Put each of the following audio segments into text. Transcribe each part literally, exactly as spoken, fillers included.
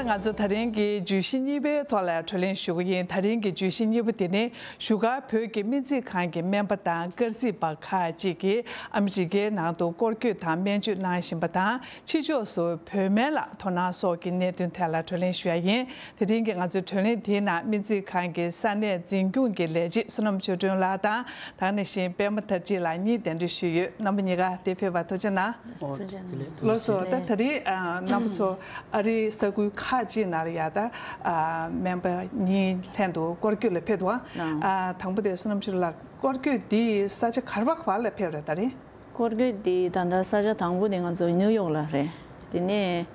ང་ཚོ་ད་རིང་གི་བརྗོད་གཞི་གཉིས་པའི་ཐོག་ལ་བགྲོ་གླེང་ཞུ་གི་ཡིན། ད་རིང་གི་བརྗོད་གཞི་གཉིས་པ་དེ་ནི་བཞུགས་སྒར་བོད་ཀྱི་སྨན་རྩིས་ཁང་གི་སྨན་པ་དང་སྐར་རྩིས་པ་ཁག་ཅིག་གིས་ཨ་མི་རི་ཀའི་ནང་དུ་སྐོར་སྐྱོད་དང་སྨན་བཅོས་གནང་བཞིན་པ་དང་། ཕྱི་ཕྱོགས་སུ་བོད་སྨན་ལ་དོ་སྣང་སོགས་ཀྱི་གནད་དོན་ཐད་ལ་བགྲོ་གླེང་ཞུ་ཡ་ཡིན། དེ་རིང་གི་ང་ཚོའི་བགྲོ་གླེང་དེའི་ནང་སྨན་རྩིས་ཁང་གི་ས་གནས་འཛིན་སྐྱོང་གི་ལས་བྱེད་བསོད་ནམས་ཆོས་སྒྲོན་ལགས་དང་། ད་ག་ནང་བཞིན་པད་མ་དར་རྒྱས་ལགས་གཉིས་གདན་འདྲེན་ཞུས་ཡོད། རྣམ་པ་གཉིས་ཀ་འདིར་ཕེབས་པར་ཐུགས་རྗེ་གནང་། ཨོ། ཐུགས་རྗེ་གནང་། ལགས་སོ། ད་ད་རེས་ཨ་རྣམ་པ་ཚོ་ཨ་རིའི་ས་ཁུལ་ཁག་ཅིག་ནང་ལ་ཡ་ད་ཨ་སྨན་པ་གཉིས་ལྷན་དུ་སྐོར་སྐྱོད་ལ་ཕེབས་འདུག་ཨ། ཨ། དང་པོ་དེ་བསོད་ནམས་ཆོས་སྒྲོན་ལགས། སྐོར་སྐྱོད་འདི་ས་ཆ་ག་བ་ག་བ་ལ་ཕེབས་རེད་ད་རེས། སྐོར་སྐྱོད་འདི་ད་ལྟ་ས་ཆ་དང་པོ་དེ་ང་ཚོ་ནིའུ་ཡོག་ལ་རེད། དེ་ནས་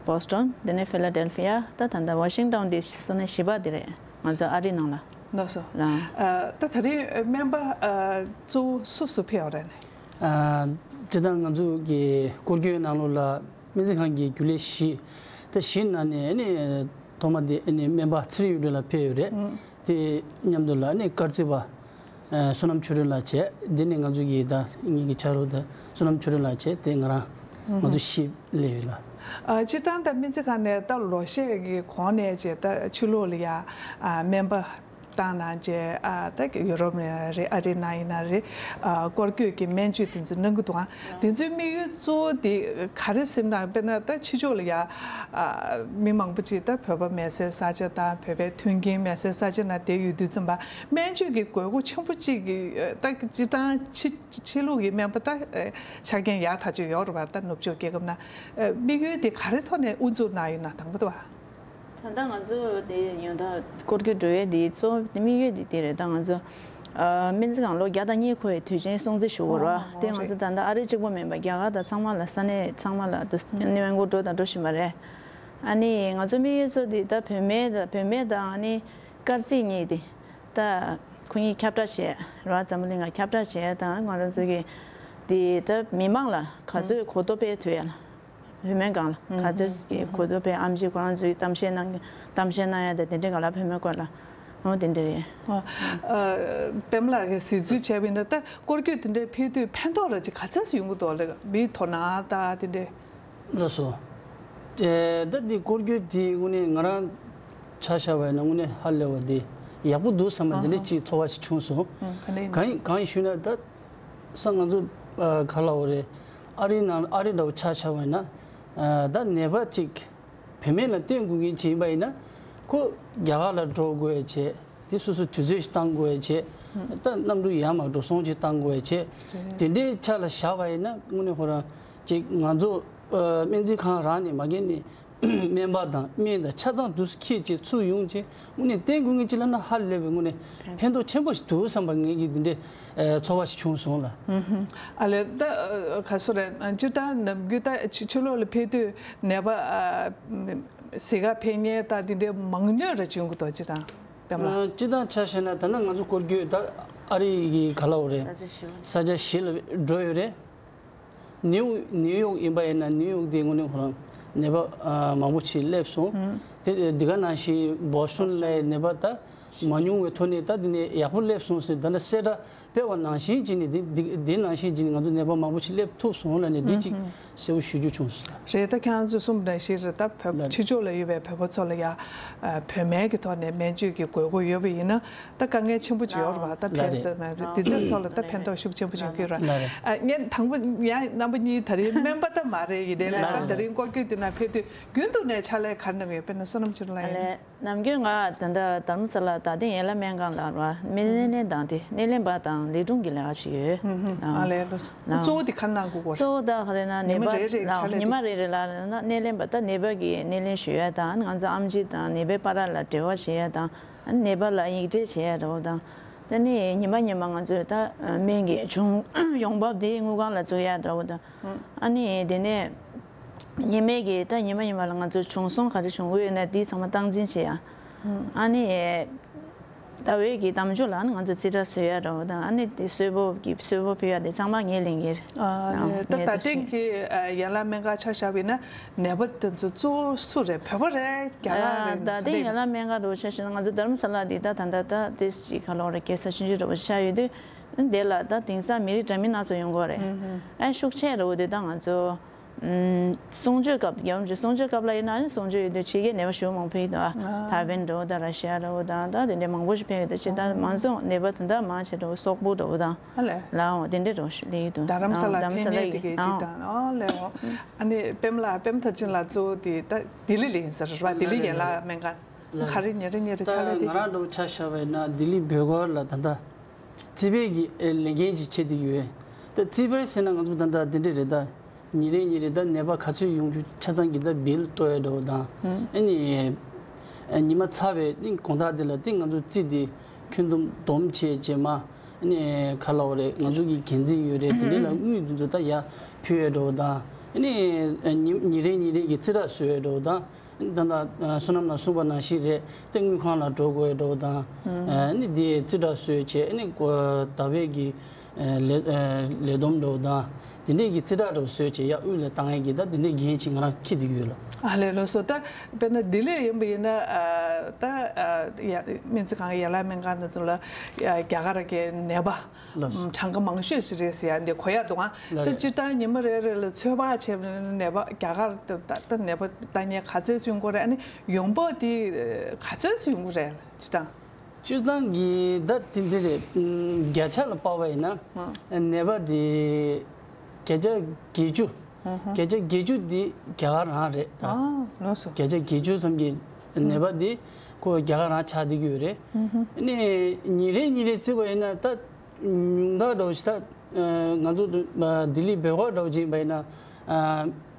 བོ་སི་ཊོན། དེ་ནས་ཕི་ལ་ཌེལ་ཕི་ཡ། ད་ད་ལྟ་ཝ་ཤིང་ཊོན་དེ་ས་གནས་བཞི་པ་དེ་རེད། ང་ཚོ་ཨ་རི་ནང་ལ། ལགས་སོ། ལ། ཨ། ད་ད་རེས་སྨན་པ་ཨ་གཙོ་བོ་སུ་སུ་ཕེབས་ཡོད་རེད། ཨ། སྤྱིར་བཏང་ང་ཚོ་གི་སྐོར་སྐྱོད་ནང་ལོགས་ལ་སྨན་རྩིས་ཁང་གི་རྒྱུན་ལས་བཞི། ད་བཞི་ནང་ནས་ཨ་ནི་ཐོག་མ་དེ་ཨ་ནི་སྨན་པ་ཚེ་རིང་གཡུ་སྒྲོན་ལགས་ཕེབས་ཡོད་རེད། ཨང་། དེ་མཉམ་དུ་ལ་ཨ་ནི་སྐར་རྩིས་པ་ཨ་བསོད་ནམས་ཆོས་སྒྲོན་ལགས་བྱས། དེ་ནས་ང་ཚོ་གི་ད་ངེད་ཀྱི་ཕྱག་རོགས་ད་བསོད་ནམས་ཆོས་སྒྲོན་ལགས་བྱས། དེ་ང་རང་ང་ཚོ་བཞི་སླེབས་ཡོད་ལ། ཨ། སྤྱིར་བཏང་ད་སྨན་རྩིས་ཁང་ནས་ད་ལོ་ཤས་ཀྱི་གོང་ནས་བྱས་ད་ཕྱི་ལོགས་ལ་ཡ་ཨ་སྨན་པ་བཏང་གནང་བྱས། ཨ། ད་ཡུ་རོབ་ནས་རེད། ཨ་རིའི་ནང་ཡིན་ན་རེད། ཨ། སྐོར་སྐྱོད་ཀྱི་སྨན་བཅོས་དེ་ཚོ་གནང་གི་འདུག་ཨང་། དེ་ཚོའི་དམིགས་ཡུལ་གཙོ་བོ་དེ་ག་རེ་ཟེར་ན། དཔེར་ན་ད་ཕྱི་ཕྱོགས་ལ་ཡ་ཨ་མི་མང་པོ་ཅིག་ད་བོད་པ་མེད་སའི་ས་ཆ་དང་བོད་པའི་མཐུན་རྐྱེན་མེད་སའི་ས་ཆ་ནང་བསྡད་ཡོད་དུས་ཙམ་པ་སྨན་བཅོས་ཀྱི་དགོས་མཁོ་ཆེན་པོ་གཅིག་གི་ད་སྤྱིར་བཏང་ཕྱི་ཕྱི་ལུགས་ཀྱི་སྨན་པ་ད་ཆ་རྐྱེན་ཡག་ཐག་ཆོད་ཡོད་རེད་པ། ད་ནུབ་ཕྱོགས་རྒྱལ་ཁབ་ནང་དམིགས་ཡུལ་དེ་ག་རེ་ཐོག་ནས་དབུ་འཛུགས་གནང་ཡོད་ན། དང་པོ་དེ་བ། ད་ལྟ་ང་ཚོ་དེ་ཡང་ད་སྐོར་སྐྱོད་འགྲོ་ཡས་དེ་གཙོ་བོ་དམིགས་ཡུལ་དེ་དེ་རེད། ད་ང་ཚོ་ཨ་སྨན་རྩིས་ཁང་ལོ་བརྒྱ་དང་གཉིས་འཁོར་བའི་དུས་ཆེན་སྲུང་བརྩི་ཞུ་དགོས་རེད་པ། ཨོ་དེ་ང་ཚོ་རེད། ད་ལྟ་ཨ་རི་གཅིག་པོ་མིན་པ་རྒྱ་གར་དང་ཚང་མ་ལ་ས་གནས་ཚང་མ་ལ་དུ་སྨན་སྐོར་འགྲོ་དང་འགྲོ་བཞིན་པ་རེད། ཨ་ནི་ང་ཚོ་དམིགས་ཡུལ་གཙོ་དེ་ད་བོད་སྨན་དང་བོད་སྨན་དང་ཨ་ནི་སྐར་རྩིས་གཉིས་དེ་ད་ཁོ་གཉིས་ཁྱབ་བསྒྲགས་བྱས་རེད་པ། འཛམ་བུ་གླིང་ལ་ཁྱབ་བསྒྲགས་བྱས་དང་། ང་རང་ཚོ་གི་དེ་ད་མི་མང་ལ་ག་ཚོད་གོ་རྟོགས་སྤེལ་ཐུབ་ཡ་ལ། བོད་སྨན་སྒང་ལ་ག་ཚོད་ཀྱི་གོ་རྟོགས་སྤེལ། ཨེམ་ཆི་ཁོ་རང་ཚོའི་གཏམ་བཤད་གནང་གཏམ་བཤད་གནང་ཡ་དང་དེ་འདྲའི་སྒང་ལ་བོད་སྨན་སྐོར་ལ། འོ་དེ་འདྲ་རེད། ཨ། ཨ། པད་མ་ལགས་ཀྱིས་གཟིགས་ཚུལ་བྱས་པ་ཡིན་ན་ད་སྐོར་སྐྱོད་དེ་འདྲའི་ཕེབས་དུས་ཕན་ཐོགས་ར་ཅིག་ག་ཚོད་ཡོང་གི་འདུག་ལགས། མིའི་དོ་སྣང་ད་དེ་འདྲའི། ལགས་སོ། ཨེ། ད་འདི་སྐོར་སྐྱོད་དེ་དངོས་གནས་ང་རང་ཆ་བཞག་པ་ཡིན་ན་དངོས་གནས་ཧ་ལས་པ་དེ་ཡག་པོ་འདུག་བསམ་པ་དེ་འདྲ་ཅིག་ཚོར་བ་ཞིག་བྱུང་སོང་། ཨ་ཧ། ཨ་ནི་གང་ཡིན་གང་ཡིན་ཞུས་ན་ད། ས་ང་ཚོ་ཨ་ག་ལབ་དགོས་རེད། ཨ་རི་ནང་ཨ་རི་འདྲ་བོ་ཆ་བཞག་པ་ཡིན་ན། ཨ་ད་ནད་པ་གཅིག་བོད་སྨན་ལ་བསྟེན་དགོས་མཁན་ཅིག་ཡིན་པ་ཡིན་ན། ཁོ་རྒྱ་གར་ལ་འགྲོ་དགོས་བྱས། དེ་སོ་སོ་དུས་ཚོད་ཞིག་བཏང་དགོས་བྱས། ད་གནམ་གྲུ་ཡར་མར་འགྲོ་སོང་ཅིག་བཏང་དགོས་བྱས། རེད། དེ་འདྲའི་ཆ་ལ་བཞག་པ་ཡིན་ན་དངོས་གནས་ཁོ་རང་ཅིག་ང་ཚོ་ཨ་སྨན་རྩིས་ཁང་རང་ནས་མ་གི་ནས། སྨན་པ་དང་སྨན་དང་ཆ་ཚང་དུས་སུ་འཁྱེར་བྱས་ཚུར་ཡོང་བྱས་དངོས་གནས་བསྟེན་དགོས་ངེས་ཅིག་ལབ་ན་ཧ་ལས་པའི་དངོས་གནས་ཕན་ཐོགས་ཆེན་པོ་ཞིག་འདུག་བསམ་པ་ངེད་ཀྱི་འདི་འདྲའི་ཨ་ཚོར་བ་ཞིག་བྱུང་སོང་ལགས། ཨ་ལས་ད་ཨ་ག་སུ་རེད། སྤྱིར་བཏང་ནམ་རྒྱུན་ད་ཕྱི་ཕྱི་ལོགས་ལ་ཕེབས་དུས་ནད་པ་ཨ་གཟིགས་ག་ཕེབས་མཁན་ད་འདི་འདྲའི་མང་ཉུང་རེ་བྱུང་གི་འདུག་སྤྱིར་བཏང་། པད་མ་ལགས། ཨ་སྤྱིར་བཏང་ཆ་བཞག་ན་ད་ནི་ང་ཚོ་སྐོར་སྐྱོད་ད་ཨ་རི་གི་ག་ལབ་དགོས་རེད། ས་ཆ་བཞི་པ། ས་ཆ་བཞི་ལ་འགྲོ་ཡོད་རེད། ནིའུ་ནིའུ་ཡོག་ཡིན་པ་ཡིན་ན་ནིའུ་ཡོག་དེ་དངོས་གནས་ཁོ་རང་ནད་པ་ཨ་མང་པོ་ཞིག་སླེབས་སོང་། ཨང་། དེ་འདི་ག་ནང་བཞིན་བོ་སི་ཊོན་ལ་ནད་པ་ད་མ་ཉུང་བའི་ཐོག་ནས་ད་འདི་ནས་ཡག་པོ་སླེབས་སོང་ཟེར། ད་ནི་གསལ་བསྒྲགས་སྤེལ་བ་ནང་བཞིན་བྱས་ནས་འདི་འདི་འདི་ནང་བཞིན་བྱས་ནས་ང་ཚོ་ནད་པ་མང་པོ་ཞིག་སླེབས་ཐུབ་སོང་ལབ་ནས་འདི་གཅིག་གསལ་པོ་ཞུ་རྒྱུ་བྱུང་སོང་། རེད། ད་ཁྱེད་རང་ཚོས་གསུངས་པ་ནང་བཞིན་རེད། ད་བོད་ལགས། ཕྱི་ཕྱོགས་ལ་ཡོད་པའི་བོད་པ་ཚོ་ལ་ཡ་ཨ་བོད་སྨན་གྱི་ཐོག་ནས་སྨན་བཅོས་ཀྱི་དགོས་མཁོ་ཡོད་པ་ཡིན་ན། ད་དཀའ་ངལ་ཆེན་པོ་ཅིག་ཡོད་རེད་པ། ད་ལགས་རེད། ཕན་སེམས་དེ་ཚོའི་ཐོག་ལ་ད་ཕན་ཐོགས་ཤུགས་ཆེན་པོ་ཅིག་འཁྱེར་རེད། ལགས་རེད། ཨ་ངས་དང་པོ་ཡང་རྣམ་པ་གཉིས་ད་རིང་སྨན་པ་ད་མ་རེད། ཡིན་ནའི་ལགས་ད་ལགས་ད་རིང་སྐོར་སྐྱོད་དེ་ན་ཕེབས་དུས་རྒྱུན་དུ་ནས་ཕྱག་ལས་ག་རེ་གནང་གི་ཡོད། དཔེར་ན་བསོད་ནམས་ཆོས་སྒྲོན་ལགས་ཡིན་ན། ལགས། ནམ་རྒྱུན་ང་ད་ལྟ་དྷ་རམ་ས་ལ་དྭགས་སྡིངས་ཡན་ལག་སྨན་ཁང་ལ་རེད་པ། སྨན་སྣེ་ལེན་དང་དེ་སྣེ་ལེན་པ་དང་ལས་སྒྲུབ་ཀྱི་ལས་ཀ་བྱེད་ཀྱི་ཡོད། ཨ་ལས་ལགས་སོ། ལགས། གཙོ་བོ་དེ་ག་རེ་གནང་དགོས་ཀྱི་རེད། གཙོ་བོ་ད་ག་རེ་ན་ཉི་མ་ནད་པ་རེ་རེ་ལ་ཕྱག་ལས་ཉི་མ་རེ་རེ་ལ་ན་སྣེ་ལེན་པ་ད་ནད་པ་གི་སྣེ་ལེན་ཞུ་ཡ་དང་། ང་ཚོ་ཨེམ་ཆི་དང་ནད་པའི་བར་ལ་འབྲེལ་བ་བྱེད་ཡ་དང་། ནད་པ་ལ་ཡིག་འབྲེལ་བྱེད་ཡ་འདྲ་བོ་དང་། ད་ནི་ཉི་མ་ཉི་མ་ང་ཚོས་ད་སྨན་གྱི་བྱུང་ཡོང་འབབ་དེ་དངུལ་ཁང་ལ་བཙུགས་ཡ་འདྲ་བོ་དང་། ཨ་ནི་དེ་ནས་ཉི་མའི་གི་ད་ཉི་མ་ཉི་མ་ལ་ང་ཚོ་བྱུང་སོང་ག་རེ་བྱུང་ཡོད་ན་དེ་ཚང་མ་སྟངས་འཛིན་བྱེད་ཡ། ཨ་ནི་ཟླ་བའི་གི་དམ་ཆོས་ལ་ནི་ང་ཚོ་རྩིས་ཁྲ་བཟོ་ཡ་འདྲ་བོ་དང་། ཨ་ནི་དེ་གསོལ་ཕོགས་ཀྱི་གསོལ་ཕོགས་ཕུལ་ཡ་དེ་ཚང་མ་ངས་ལེན་གྱི་རེད། ཨ་ནི་ད་ད་ཐེངས་ཀྱི་ཡན་ལག་སྨན་ཁང་ཆ་བཞག་པ་ཡིན་ན་ནད་པ་དེ་ཚོ་གཙོ་བོ་སུ་རེད། བོད་པ་རེད། རྒྱ་གར་རེད། ད་ཐེངས་ཡན་ལག་སྨན་ཁང་འདྲ་བོ་ཆ་བཞག་ན་ང་ཚོ་དྷ་རམ་ས་ལ་འདི་ད་ད་ད་ད་དེ་ཅིག་ག་ལབ་རེད། རྒྱལ་ས་ཆུང་ཆུང་འདྲ་བོ་ཆགས་ཡོད་དུས། དེ་ལ་ད་དེང་སང་མི་རིགས་འདྲ་མིན་སྣ་ཚོགས་ཡོང་གི་རེད། ཨ་ཤུགས་ཆེ་འདྲ་བོ་དེ་ད་ང་ཚོ་ གསུང་ཆོས་སྐབས་རྒྱལ་བ་རིན་པོ་ཆེ་གསུང་ཆོས་སྐབས་ལ་ཡིན་ན་ནི་གསུང་ཆོས་ཡོད་དུས་ཕྱི་རྒྱལ་ནད་པ་ཞེ་པོ་མང་པོ་ཕེབས་འདུག་ཨ། ཕ་བན་འདྲ་བོ་དང་ར་ཤི་ཡ་འདྲ་བོ་དང་ད་དེ་འདྲའི་མང་པོ་ཞིག་ཕེབས་ཡོད་དུས་ཇི་ལྟར་མང་ཚོགས་ནད་པ་དེ་འདྲ་མང་ཆེ་འདྲ་བོ་སོག་པོ་འདྲ་བོ་དང་ཨ་ལས། ལའོ་དེ་འདྲའི་འདྲ་བོ་ཞིག་སླེབས་ཡོད་འདུག་རྡ་རམ་ས་ལ་རྡ་རམ་ས་ལ་ཕེབས་མཁན་དེ་གའི་ཅིག་དང་ཨ་ལས་འོ། ཨ་ནི་པད་མ་ལགས་པད་མ་ཐར་ཆེན་ལགས་གཙོ་བོ་དེ་ད་ལྡི་ལི་ལ་ཡིན་ཟེར་བ་ལྡི་ལི་ཡན་ལག་སྨན་ཁང་ག་རེ་ཉེ་རེ་ཉེ་རེ་ད་ཆགས་ལས་ང་དེ་རང་འདྲ་བོ་ཆ་བཞག་པ་ཡིན་ན་ལྡི་ལི་བོད་སྒར་ལ་ད་ལྟ་རྩིས་སྤེལ་གྱི་ཨེ་ལས་འགན་ཅིག་བྱེད་བསྡད་ཀྱི་ཡོད། ད་རྩིས་སྤེལ་ཟེར་ན་ང་ཚོ་ད་ལྟ་འདི་འདྲ་རེད་ད། ཉིན་རེ་ཉིན་རེ་ད་ནད་པ་ག་ཚོད་ཡོང་རྒྱུ་ཆ་ཚང་གི་ད་བིལ་གཏོད་ཡ་འདྲ་བོ་དང་། ཨ་ནི་ཨ་ཉི་མ་ཚར་བའི་ཏིང་དགོང་དག་འདི་ལ་ཏིང་ང་ཚོ་རྩིས་འདི་ཁྱོན་བསྡོམས་བསྡོམས་བྱས་རྗེས་མ་ཨ་ནི་ག་ལབ་དགོས་རེད། ང་ཚོ་གི་འགན་འཛིན་ཡོད་རེད། དེ་འདྲ་ལ་དངུལ་འདི་ཚོ་ད་ཡར་ཕུལ་ཡ་འདྲ་བོ་དང་། ཨ་ནི་ཨ་ཉིན་ཉིན་རེ་ཉིན་རེ་གི་རྩིས་ཁྲ་བཟོ་ཡ་འདྲ་བོ་དང་། ད་ལྟ་བསོད་ནམས་ལགས་གསུངས་པ་ནང་བཞིན་རེད། དེ་དངུལ་ཁང་ལ་འགྲོ་དགོས་འགྲོ་དང་། ཨ་ནི་དེ་རྩིས་ཁྲ་བཟོས་བྱས་ཨ་ནི་ཟླ་བའི་གི་ལས་ལས་བསྡོམས་འགྲོ་དང་། དེ་འདྲས་ཀྱི་རྩིས་ཁྲ་འགྲོ་བཟོས་བྱས་ཡར་དབུས་ལ་བཏང་ཡས་ཀྱི་ད་དེ་འདྲས་འགན་ཅིག་ང་རང་འཁྱེར་བསྡད་ཀྱི་ཡོད་ལགས། ཨ་ལས་ལགས་སོ། ད་དཔེར་ན་ལྡི་ལི་ཡིན་པ་ཡིན་ན་ད་ཡ་སྨན་རྩིས་ཁང་ཡན་ལག་སྨན་ཁང་དེ་ཚོ་ལ་ཡ་རྒྱ་གར་གྱི་ནད་པ། ལགས། གྲངས་ཀ་མང་ཤོས་ཤིག་རེད་ཟེར་ཡ་འདི་གོ་ཡ་འདུག་ཨ། ལགས་ད་རེད། སྤྱིར་བཏང་ཉི་མ་རེ་རེ་ལ་ཚོད་དཔག་བྱས་པ་ན་ནད་པ་རྒྱ་གར་ད་ད་ནད་པ་ལྟ་མཁན་ག་ཚོད་ཚུད་ཡོང་གི་རེད། ཨ་ནི་ཡོང་འབབ་དེ་ག་ཚོད་ཚུད་ཡོང་གི་རེད་སྤྱིར་བཏང་། སྤྱིར་བཏང་གི་ད་དེ་འདི་རེད། བརྒྱ་ཆ་ལ་དཔག་པ་ཡིན་ན་ནད་པ་དེ་བརྒྱ་ཆ་བརྒྱད་ཅུ། བརྒྱ་ཆ་བརྒྱད་ཅུ་འདི་རྒྱ་གར་རང་རེད་ད། ཨ་ལགས་སོ། བརྒྱ་ཆ་བརྒྱད་ཅུ་ཙམ་གྱི་ནད་པ་འདི་ཁོ་རྒྱ་གར་རང་ཆགས་བསྡད་ཀྱི་ཡོད་རེད། ཨ་ནི་ཉིན་རེ་ཉིན་རེ་བརྩིས་པ་ཡིན་ན་ད། ཉུང་མཐའ་འདྲ་བོ་ཞིག་ད། ང་ཚོ་ལྡི་ལི་བོད་སྒར་འདྲ་བོ་ཅིག་ཡིན་པ་ཡིན་ན།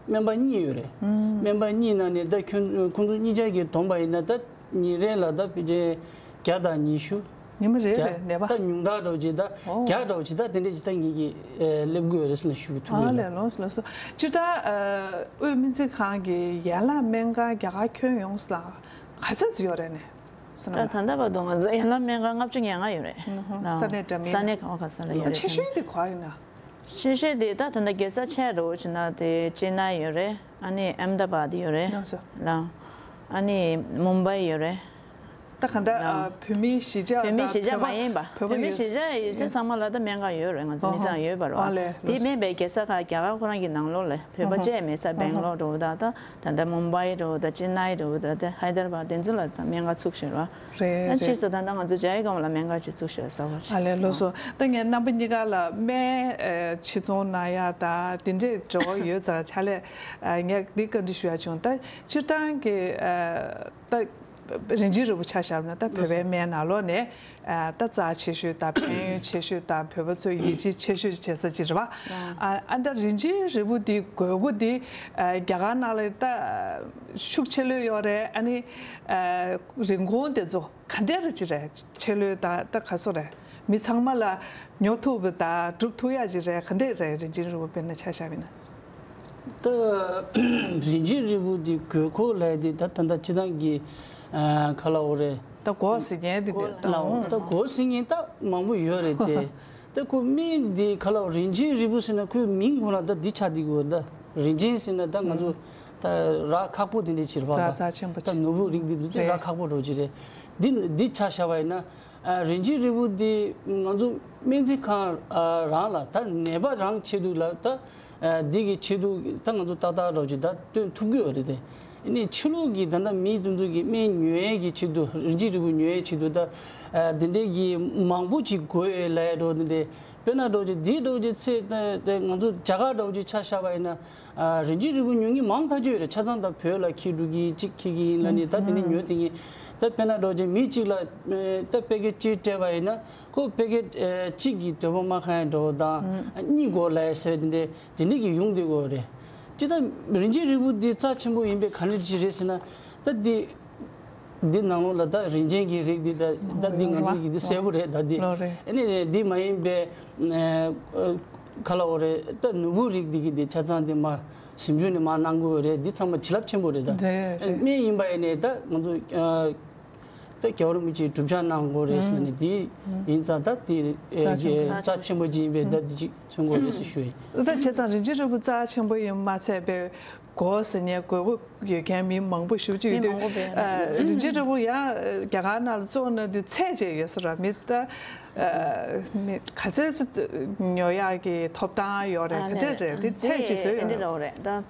སྨན་པ་གཉིས་ཡོད་རེད། སྨན་པ་གཉིས་ནང་ནས་ད་ཁྱོད་ཁོང་ཚོ་གཉིས་ཆ་གིས་བསྡོམས་པ་ཡིན་ན་ད་ཉིན་རེ་ལ་ད་ཕལ་ཆེར་བརྒྱ་དང་ཉི་ཤུ། ཉི་མ་རེ་རེ་ནད་པ། ད་ཉུང་མཐའ་འདྲ་བོ་ཅིག་ད་ཨོ། བརྒྱ་འདྲ་བོ་ཅིག་ད་དེ་འདྲས་ཅིག་ད་ངེད་ཀྱིས་སླེབས་དགོས་རེད་ཟེར་ན་ཞུ་གི་ཐུབ་ཀྱི་ཨ་ཡོད་ལགས། ལགས་ལགས་སོ་ལགས་སོ། སྤྱིར་བཏང་དབུས་སྨན་རྩིས་ཁང་གི་ཡན་ལག་སྨན་ཁང་རྒྱ་གར་ཁྱོན་ཡོངས་ལ་ག་ཚོད་ཙམ་ཡོད་རེད་ནས། ད་ད་ལྟ་བར་དུ་ང་ཚོ་ཡན་ལག་སྨན་ཁང་ལྔ་བཅུ་ང་ལྔ་ཡོད་རེད། ཨུ་ཧུ། ལགས། ས་གནས་འདྲ་མིན། ས་གནས་གང་ག་ས་ལ་ཡོད་རེད། ཆེ་ཤོས་དེ་ག་ཡིན་ན། ཆེ་ཤོས་དེ་ད་ད་ལྟ་རྒྱལ་ས་ཆེ་རུ་ཕྱིན་ན་དེ་ཅེ་ནའི་ཡོད་རེད། ཨ་ནི་ཨེམ་ད་བཱད་ཡོད་རེད། ལགས་སོ། ལགས། ཨ་ནི་མུམ་བྷའི་ཡོད་རེད། ད་ག་འདྲ། ལགས། ཨ་བོད་མིའི་གཞིས་ཆགས་བོད་མིའི་གཞིས་ཆགས་མ་ཡིན་པ། བོད་པ་བོད་མིའི་ཡོད། གཞིས་ཆགས་ཡོད་ས་ཚང་མ་ལ་ད་སྨན་ཁང་ཡོད་རེད། ང་ཚོ་མི་ཚང་ཡོད་པ་རེད་བ། ཨ་ལས། དེ་མིན་པའི་རྒྱལ་ས་ཁག་རྒྱ་གར་ཁོ་རང་གི་ནང་ལོགས་ལ་བོད་པ་བཅས་མེད་ས་སྦེང་ལོར་འདྲ་བོ་དང་ད། ད་ལྟ་མུམ་བྷའི་འདྲ་བོ་དང་ཅེ་ནའི་འདྲ་བོ་དང་དེ་ཧའི་དར་བཱད་དེ་ཚོ་ལ་ད་སྨན་ཁང་བཙུགས་བཞག་རེད། རེད། ཕྱིས་སུ་ད་ལྟ་ང་ཚོ་ཇའི་གོ་མ་ལ་སྨན་ཁང་ཅིག་བཙུགས་བཞག་གསར་པ་ཅིག་ཨ་ལས་ལགས་སོ། ད་ངས་རྣམ་པ་གཉིས་ཀ་ལ་སྨན་ཕྱིར་ཚོང་གནང་ཡ་ད་དེ་འདྲས་འབྲེལ་བ་ཡོད་ཙང་ཕྱག་ལས་ངས་འདི་བཀའ་འདྲི་ཞུ་ཡ་བྱུང་། ད་སྤྱིར་བཏང་གི་ད་རིན་ཆེན་རིལ་བུ་ཆ་བཞག་ན་ད་བོད་པའི་སྨན་ནང་ལོགས་ནས། ད་རྩ་ཆེ་ཤོས་དང་ཕན་ཡོན་ཆེ་ཤོས་དང་བོད་པ་ཚོས་ཡིད་ཆེས་ཆེ་ཤོས་བྱེད་ས་ཅིག་རེད་བ། ཨ་ད་རིན་ཆེན་རིལ་བུ་འདི་དགོས་མཁོ་འདི་རྒྱ་གར་ནང་ལ་ད་ཤུགས་ཆེ་ལོས་ཡོད་རེད། ཨ་ནི་རིན་གོང་དེ་ཚོ་ག་འདྲ་རེ་ཅིག་རེད། ཆེ་ལོས་ད་ད་ག་ཚོད་རེད། མི་ཚང་མ་ལ་ཉོ་ཐུབ་པ་དང་སྒྲུབ་ཐུབ་ཡ་ཅིག་རེད། ག་འདྲ་རེད། རིན་ཆེན་རིལ་བུ་དཔེར་ན་ཆ་བཞག་པ་ཡིན་ན། ད་རིན་ཆེན་རིལ་བུ་འདི་དགོས་མཁོ་ལབ་ཡ་འདི་ད་ད་ལྟ་སྤྱིར་བཏང་གི་ག་ལབ་དགོས་རེད། ད་དགོས་ཟེར་མཁན་འདི་འདི་ལའོ། ད་དགོས་ཟེར་མཁན་ད་མང་པོ་ཡོད་རེད་དེ། ད་ཁོ་མིང་འདི་ག་ལབ་རིན་ཆེན་རིལ་བུ་ཟེར་ན་ཁོའི་མིང་ཁོ་ན་ད་འདི་ཆགས་འདི་དགོས། ད་རིན་ཆེན་ཟེར་ན་ད་ང་ཚོ་ད་རག་ཁག་པོ་དེ་འདྲ་ཅིག་རེད་བ། རྩ་ཆེན་པོ་ད་ཅིག་ནོར་བུ་རིགས་འདི་འདི་རེད། རག་ཁག་པོ་འདྲ་ཅིག་རེད། འདི་འདི་ཆ་བཞག་པ་ཡིན་ན། ཨ་རིན་ཆེན་རིལ་བུ་འདི་ང་ཚོ་སྨན་རྩིས་ཁང་ཨ་རང་ལ་ད་ནད་པ་རང་ཆེད་དུ་ལ་ད་ཨ་འདི་གི་ཆེད་དུ་ད་ང་ཚོ་ཏག་ཏག་འདྲ་ཅིག་ད་སྟོན་ཐུབ་ཀྱི་ཡོད་རེད་དེ། ཨ་ནི་ཕྱི་ལོགས་ཀྱི་ད་ལྟ་མི་དེ་ཚོ་གི་སྨན་ཉོ་ཡས་ཀྱི་ཆེད་དུ་རིན་ཆེན་རིལ་བུ་ཉོ་ཡས་ཆེད་དུ་ད་ཨ་དེ་འདྲས་ཀྱི་མང་པོ་ཅིག་དགོས་ཡོད་ལབ་ཡས་འདྲ་དེ་འདྲས། དཔེར་ན་འདྲ་ཅིག་འདི་འདྲ་ཅིག་ཚེ་ད་ད་ང་ཚོ་རྒྱ་གར་འདྲ་ཅིག་ཆ་བཞག་པ་ཡིན་ན། ཨ་རིན་ཆེན་རིལ་བུ་ཉོ་མཁན་མང་ཐག་ཆོད་ཡོད་རེད། ཆ་ཚང་ད་བོད་ལ་འཁྱེར་འགྲོ་གི་གཅིག་འཁྱེར་གི་ཡིན་ལབ་ནས་ད་དེ་ནས་ཉོ་དེ་ངས་ད་དཔེར་ན་འདྲ་ཅིག་མི་གཅིག་ལ་ད་པེ་ཀེ་ཊི་གཅིག་སྤྲད་པ་ཡིན་ན་ཁོ་པེ་ཀེ་ཊི་གཅིག་གི་འདོད་པ་མ་ཁེངས་འདྲ་བོ་དང་གཉིས་དགོས་ལབ་ཟེར་དེ་འདྲས་དེ་འདྲས་ཀྱི་ཡོང་བསྡད་ཀྱི་ཡོད་རེད། ཅི་ད་རིན་ཆེན་རིལ་བུ་འདི་རྩ་ཆེན་པོ་ཡིན་པའི་ག་འདྲ་ཅིག་རེད་ཟེར་ན་ད་འདི། འདི་ནང་ལོགས་ལ་ད་རིན་ཆེན་གྱི་རིགས་འདི་ད་ད་འདི་ང་ཚོ་གི་འདི་གསལ་པོ་རེད་ད་འདི། ལོ་རེད། ཨ་ནི་འདི་མ་ཡིན་པའི་ཨ་ག་ལབ་དགོས་རེད། ད་ནོར་བུ་རིགས་འདི་གི་འདི་ཆ་ཚང་འདི་མ་ཞིབ་འཇུག་ནས་མ་གནང་དགོས་རེད། འདི་ཚང་མ་བྱིན་རླབས་ཆེན་པོ་རེད་ད། རེད་རེད། སྨན་ཡིན་པ་ཡིན་ནའི་ད་ང་ཚོ་ཨ་ད་རྒྱལ་བ་རིན་པོ་ཆེའི་སྒྲུབ་ཆག་གནང་དགོས་རེད་ཟེར་ནས་འདི་ཡིན་ཙང་ད་འདི་རྩ་ཆེན་པོ་རྩ་ཆེན་པོ་ཅིག་ཡིན་པས་ད་འདི་ཅིག་མཚོན་དགོས་རེད་ཟེར་ཞུ་ཡིན། ད་བྱས་ཙང་རིན་ཆེན་རིལ་བུ་རྩ་ཆེན་པོ་ཡིན་མ་ཚད་པའི། སྒོ་ཟེར་ཉན་དགོས་མཁོ་ཡོད་མཁན་མི་མང་པོ་ཞེ་པོ་ཅིག་ཡོད་དུས། མི་མང་པོ་བས་ན། ཨ། རིན་ཆེན་རིལ་བུ་ཡང་རྒྱ་གར་ནང་ལ་བཙོང་གནང་དུས་ཚད་ཅིག་ཡོད་ས་རེད། མི་ད་ཨ་མི་ག་ཚོད་ཙམ་ཉོ་ཡག་གི་ཐོབ་ཐང་ཡོད་རེད། ཨ་ག་འདྲ་རེད། དེ་ཚད་ཅིག་བཟོས་ཡོད་རེད། འདི་འདྲ་རེད་ད།